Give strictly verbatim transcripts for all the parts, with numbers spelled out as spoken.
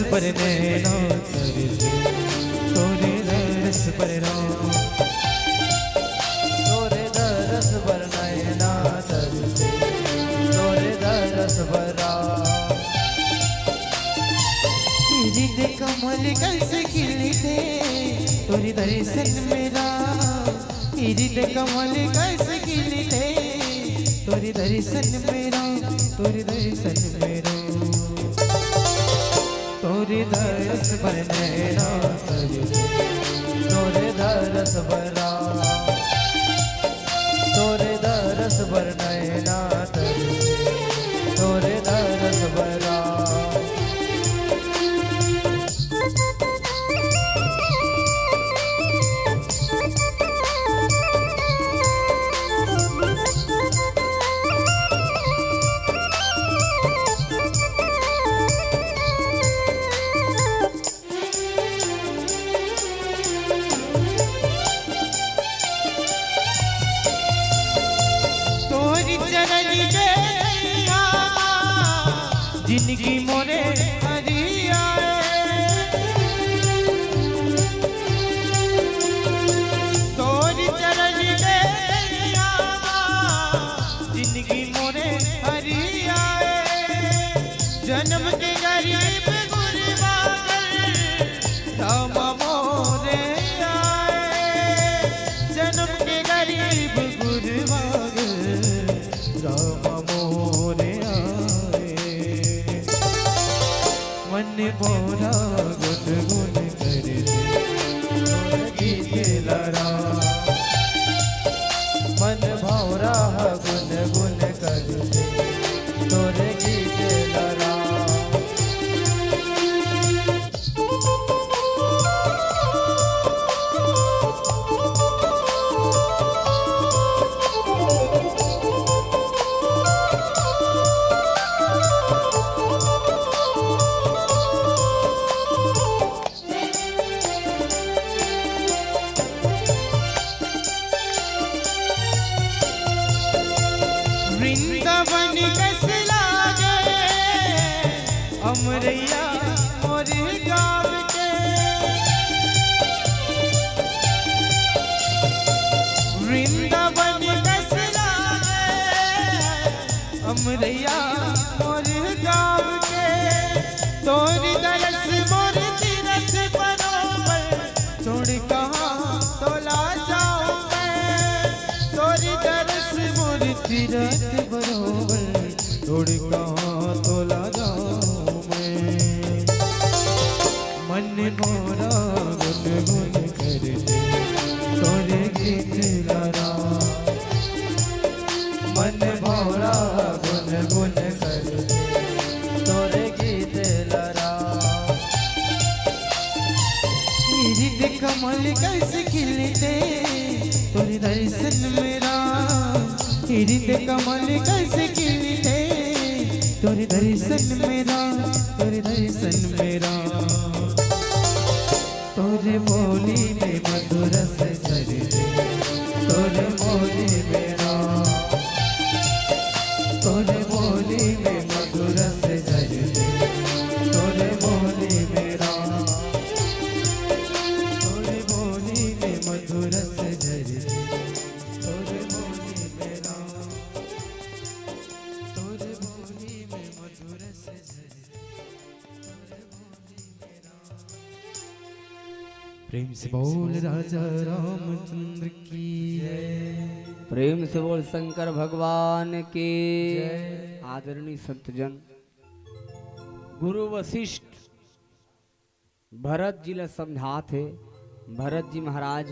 पर नैना तरसे, तोरे दरस पर राम। तोरे दरस पर नैना तरसे, तोरे दरस पर राम। हृदय कमल कइसे खिलथे तोरे दरसन में राम। हृदय कमल कइसे खिलथे तोरे दरसन में राम, तोरे दरसन में राम। तोरे दरस पर नैना तरसे, तोरे दरस पर राम। तोरे दरस पर नैना तरसे, तोरे दरस पर राम। तोरी चरनी के नैया, जिनगी मोरे हरिया। तोरी चरनी के नैया, जिनगी मोरे हरिया। जन्म के गरीब गुरबा कर राम मोरे आए। जन्म के गरीब गुरबा कर राम मोरे आए। मन भौरा गुनगुन करथे तोर गीत ला राम। मन भौरा गुनगुन करथे तोर गीत ला राम। वृंदावन कस लागे अमरैया मोर गाँव के। वृंदावन कस लागे अमरैया मोर गाँव के। तोर दरस मोर तीरथ बरोबर, छोड़ कहाँ तोला जाऊँ मैं। तोर दरस मोर तीरथ बरोबर, छोड़ कहाँ तोला जाऊँ मैं। मन मोरा गुनगुन करथे तोर गीत ला राम। मन भौरा गुनगुन करथे तोर गीत ला राम। हृदय कमल कइसे खिलथे तोर दरसन में राम। हृदय कमल कइसे खिलथे तोर दरसन में राम, तोर दरसन में राम। तोर बोली में मधुर रस झरथे तोर बोली में राम। तोर बोली में मधुर रस झरथे तोर बोली में राम। तोर बोली में मधुर रस झरथे तोर बोली में राम। तोर बोली में मधुर रस झरथे तोर बोली में राम। प्रेम से बोल राजा रामचंद्र की जय। प्रेम से बोल शंकर भगवान की जय। आदरणीय संतजन, गुरु वशिष्ठ भरत जी ला समझात हे। भरत जी महाराज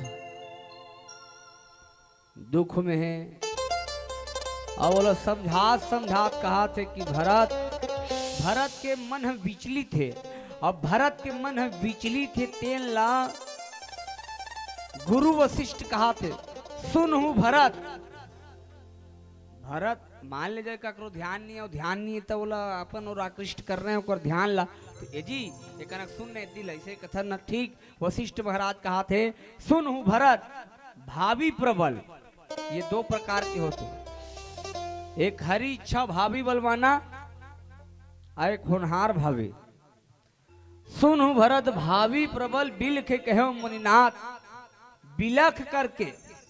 दुख में हे, अउ ओला समझात समझात कहत हे कि भरत, भरत के मन ह विचलित हे। अब भरत के मन ह विचलित हे, तेन ला गुरु वशिष्ठ कहत हे, सुनहु भरत। भरत, मान ले जाए ककरो ध्यान नहीं हे, अउ ध्यान नहीं हे त ओला अपन ओर आकृष्ट करना हे ओकर ध्यान ला। तो ए जी, एकरा सुन ने दिल ऐसे कथन न ठीक। वशिष्ठ महाराज कहत हे, सुनहु भरत, भावी प्रबल ये दो प्रकार के होथे। एक हरि इच्छा भावी बलवाना, अउ एक होनहार भावी। सुनहु भरत भावी प्रबल बिलखे कहेउ मुनिनाथ। बिलख करके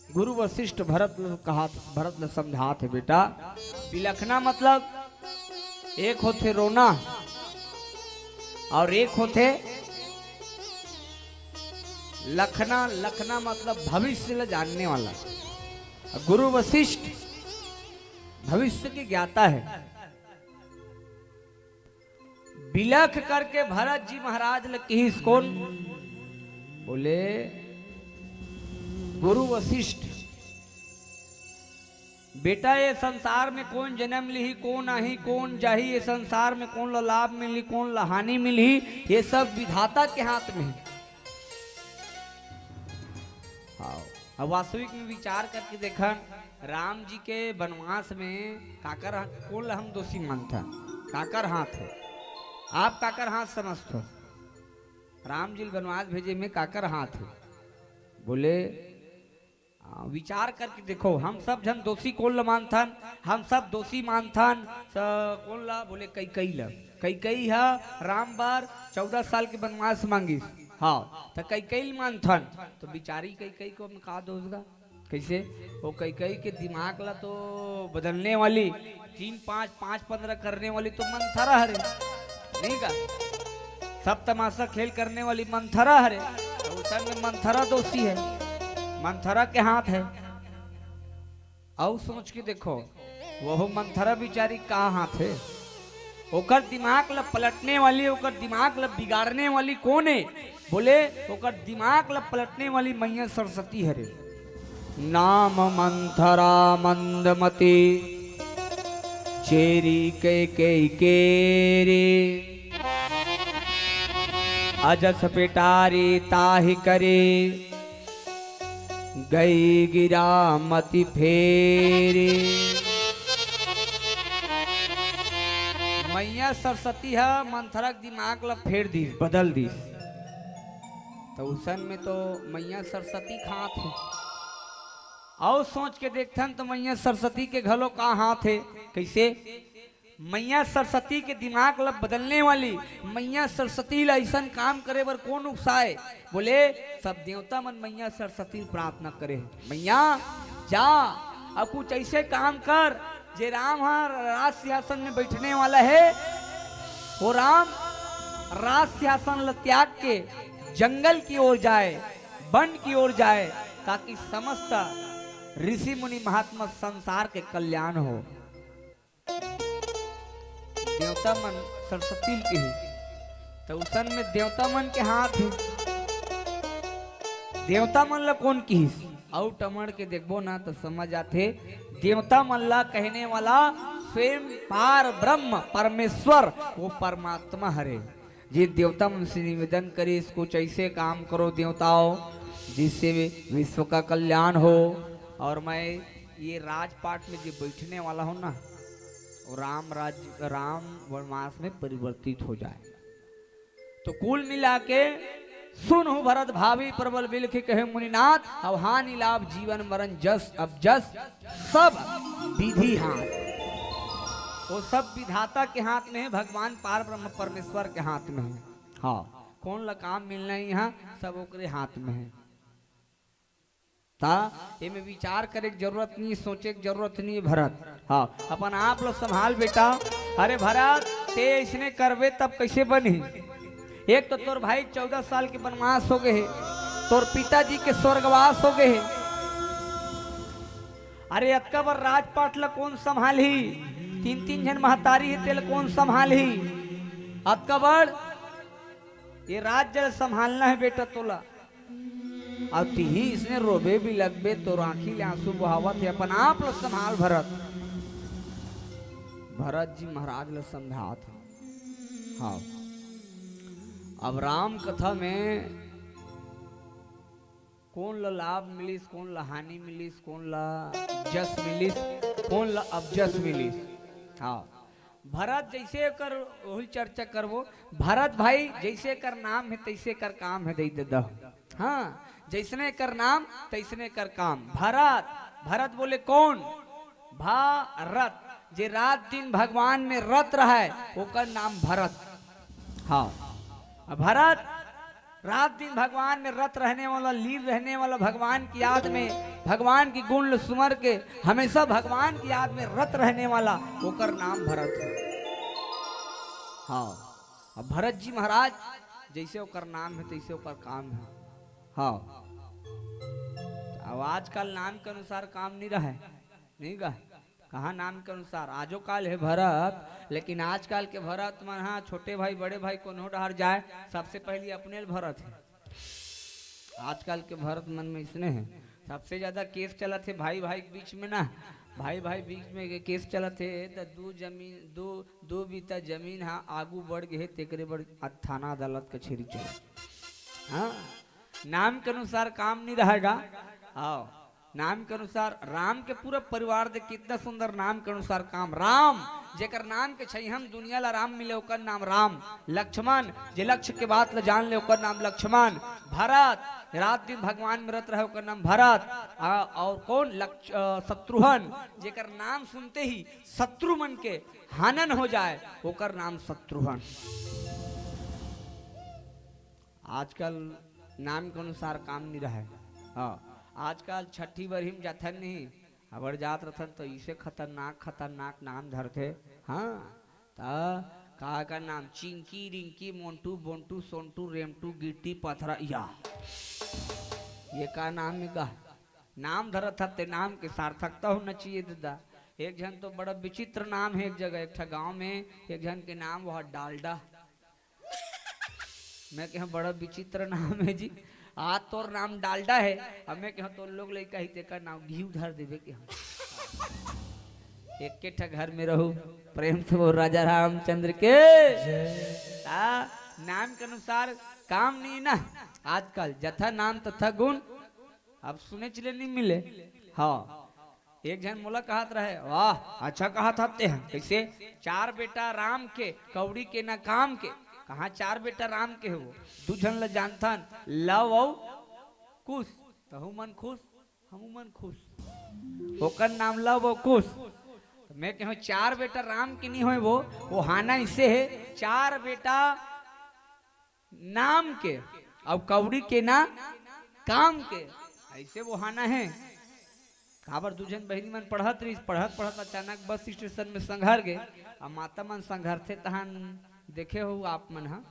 गुरु वशिष्ठ भरत ल कहात, भरत ल समझात हे, बेटा, बिलखना मतलब एक होथे रोना अउ एक होथे लखना। लखना मतलब भविष्य ल जानने वाला। गुरु वशिष्ठ भविष्य के ज्ञाता हे। बिलख करके भरत जी महाराज ल किहिस कोन? बोले गुरु वशिष्ठ, बेटा, ये संसार में कोन जनम लिही, कोन आही, कोन जाही, ये संसार में कोन ल लाभ मिलही, कोन ल हानि मिलही, ये सब विधाता के हाथ में हे। हाँ। अब वास्तविक में विचार करके देखन, राम जी के बनवास में काकर हा-, कोन ल हम दोषी मानथन? काकर हाथ हे? आप काकर हाथ समझथो? राम जी ल बनवास भेजे में काकर हाथ हे? बोले, आ, विचार करके देखो, हम सब झन दोषी कोन ल मानथन? हम सब दोषी मानथन स-, कोन ल? बोले कैकई ल। कैकई ह राम बर चौदह साल के बनवास मांगिस। हाँ, त कैकई ल मानथन, तो बिचारी कैकई को हम का दोष गा? कैसे? वो कैकई के दिमाग ला तो बदलने वाली, तीन पाँच, पाँच पन्द्रह करने वाली तो मंथरा हरे, नहीं का? सब तमाशा खेल करने वाली मंथरा हरे, तो उस time में मंथरा दोषी हे, मंथरा के हाथ हे। अउ सोच के देखो, वहू मंथरा बिचारी का हाथ हे? ओकर दिमाग ल पलटने वाली, ओकर दिमाग ल बिगाड़ने वाली कोन हे? बोले, ओकर दिमाग ल पलटने वाली मैया सरस्वती हरे। नाम मंथरा मंदमती, चेरी कैकेयी केरी। अजस पेटारी ताहि करी, गई गिरा मति फेरी। मैया सरस्वती ह मंथरा के दिमाग ल फेर दिस, बदल दिस। त उसन में तो मैया सरस्वती के हाथ हे। अउ सोच के देखथन त मैया सरस्वती के घलो का हाथ हे। कैसे? मैया सरस्वती के दिमाग ल बदलने वाली, मैया सरस्वती ल अइसन काम करे बर कोन उकसाए? बोले, सब देवता मन मैया सरस्वती ल प्रार्थना करे हे, मैया, जा, अब कुछ ऐसे काम कर, जे राम ह राज सिंहासन में बैठने वाला हे, वो राम राज सिंहासन ल त्याग के जंगल की ओर जाए, वन की ओर जाए, ताकि समस्त ऋषि मुनि महात्मा संसार के कल्याण हो। देवता मन सरस्वती ल किही, त उसन में देवता मन के हाथ हे। देवता मन ल कोन किहिस? अउ टमड़ के देखबो ना, त समझ आथे, देवता मन ल कहने वाला स्वयं पार ब्रह्म परमेश्वर, वो परमात्मा हरे। जे देवता मन से निवेदन करिस, कुछ ऐसे काम करो देवताओं, जिससे विश्व का कल्याण हो, और मैं ये राजपाट में जो बैठने वाला हूँ ना, वो राम राज, राम वनवास में परिवर्तित हो जाए। तो कुल मिला के सुनहु भरत भावी प्रबल बिलखि कहे मुनिनाथ, अब हानि लाभ जीवन मरण जस अब जस सब विधि हाथ। वो सब विधाता के हाथ में हे, भगवान पार ब्रह्म परमेश्वर के हाथ में हे। हाँ, कोन ला काम मिलना हे इहाँ, सब ओकरे हाथ में हे। त एमे विचार करे के जरूरत नहीं, सोचे के जरूरत नहीं हे भरत। हाँ, अपन आप ला संभाल बेटा। अरे भरत, ते अइसने करबे तब कैसे बनही? एक तो तोर भाई चौदह साल के बनवास हो गए हे, तोर पिताजी के स्वर्गवास हो गए हे। अरे अतका बड़ राजपाट ला कोन संभालही? तीन तीन झन महतारी हे, तेला कोन संभालही? अतका बड़ ये राज्य ला संभालना हे बेटा तोला। अब तिही इसने रोबे बिलखबे, तोर आँखी ले आंसू बहावत हे, अपन आप ला संभाल भरत। भरत जी महाराज ला समझात हे। हाँ, अब राम कथा में कोन ला लाभ मिलिस, कोन ला हानि मिलिस, कोन ला जस मिलिस, कोन ला अपजस मिलिस। हाँ, भरत जैसे कर वही चर्चा करबो। भरत भाई जैसे कर नाम हे तैसे कर काम हे, दे दे दह। हाँ, जैसने कर नाम तैसने कर काम। भरत, भरत बोले कोन? भारत। जे रात दिन भगवान में रत रहय, ओकर नाम भरत। हाँ, अब भरत रात दिन भगवान में रत रहने वाला, लीन रहने वाला, भगवान की याद में, भगवान की गुण ल सुमर के हमेशा भगवान की याद में रत रहने वाला, ओकर नाम भरत है। हाँ, अब भरत जी महाराज जैसे ओकर नाम है तैसे ओकर काम है। हाँ, अब आजकल नाम के अनुसार काम नहीं रहे, नहीं गा? कहाँ नाम के अनुसार? आजो काल है भरत, लेकिन आजकल के भरत मन हा छोटे भाई बड़े भाई कोनो डहर जाए, सबसे पहले अपने ल भरत है। आजकल के भरत मन में इसने है, सबसे ज्यादा केस चलत है भाई भाई के बीच में ना, भाई भाई बीच में के केस चलत है, त दू जमीन, दू दू बीता जमीन हा आगू बढ़ गए, तेकरे बर आज थाना अदालत कचेरी चलत। हाँ, नाम के अनुसार काम नहीं रहेगा। आओ, नाम के अनुसार राम के पूरा परिवार दे, कितना सुंदर नाम के अनुसार काम। राम, जेकर नाम के छैहन दुनिया ला राम मिले, ओकर नाम राम। लक्ष्मण, जे लक्ष्य के बात ला जान ले, ओकर नाम लक्ष्मण। भरत, रात दिन भगवान में रत रहे, ओकर नाम भरत। आ, और कौन? लक्ष-, अ, शत्रुघ्न, जेकर नाम सुनते ही शत्रु मन के हनन हो जाए, ओकर नाम शत्रुघ्न। आजकल नाम के अनुसार काम नहीं रहे। हाँ, आजकल छठी बरही में जाथन नहीं, अबर जात रथन तो इसे खतरनाक खतरनाक नाम धरथे। हाँ, त का का नाम? चिंकी, रिंकी, मोंटू, बोंटू, सोंटू, रेमटू, गिट्टी, पथरा, या। ये का नाम है गा? नाम धरत हते, नाम के सार्थकता होना चाहिए दादा। एक झन तो बड़ा विचित्र नाम है, एक जगह एक ठा गांव में एक झन के नाम वह डालडा। मैं कहा, "बड़ा विचित्र नाम है जी, आज तोर नाम डालडा है।" अब मैं कहा, "तोर लोग लइका ही तेकर नाम घी उधार देवे के हम।" एक के ठा घर में रहू, प्रेम से बोल राजा रामचंद्र के। ता नाम के अनुसार काम नहीं ना, आजकल जथा नाम तथा गुण, अब सुने चले नहीं मिले। हाँ, एक झन मोला कहत रहे, "वाह, अच्छा कहत हते हैं, कैसे?" चार बेटा राम के, कौड़ी के ना काम के। कहाँ चार बेटा राम के हो? दू झन ल जानथन, लव अउ कुश। तहू मन खुश, हमू मन खुश। ओकर नाम लव अउ कुश। तो मैं कहूँ, चार बेटा राम के नहीं होए वो, वो हाना इसे है, चार बेटा नाम के, अउ कौड़ी के ना काम के, ऐसे वो हाना है। काबर दू झन बहिनी मन पढ़त रहिस, पढ़त पढ़त अचानक बस स्टेशन में संघर गे। अब माता मन संघरथे तहन देखे हो आप मन हा।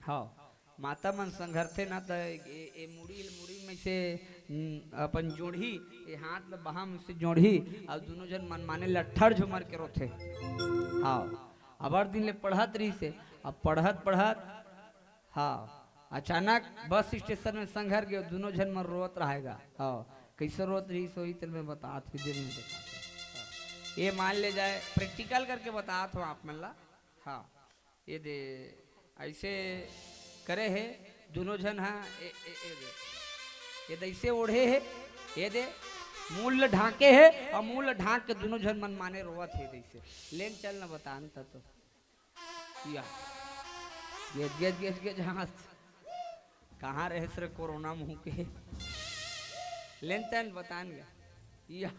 हाँ, माता मन संघरथे ना त ए, ए मुड़ी ल मुड़ी में से, न, अपन जोड़ही, ए हाथ ल बाहा में से जोड़ही, अउ दोनों झन मनमाने लट्ठर झुमर के रोथे। हाँ, अबर दिन ले पढ़त रहिस हे, अब पढ़त पढ़त, हाँ, अचानक बस स्टेशन में संघर गे, दोनों झन मन रोवत रहेगा। हाँ, कैसे रोवत रहिस होही तेल में बतात हूँ, देर में बतात हूँ। ये मान ले जाए, प्रैक्टिकल करके बतात हूँ आप मन ला। हाँ, ये दे, ऐसे करे हे दोनों झन हा, ए, ए, ए दे, ये दैसे ओढ़े हे, ये दे, मुंह ल ढांके हे, अउ मुंह ल ढांक के दोनों झन मनमाने रोवत हे दैसे। लेन चल न बतान त तो। या। गेज, गेज, गेज, गेज, हाँस। कहाँ रहेस रे कोरोना मुंह के? लेन तेन बतान गा। या।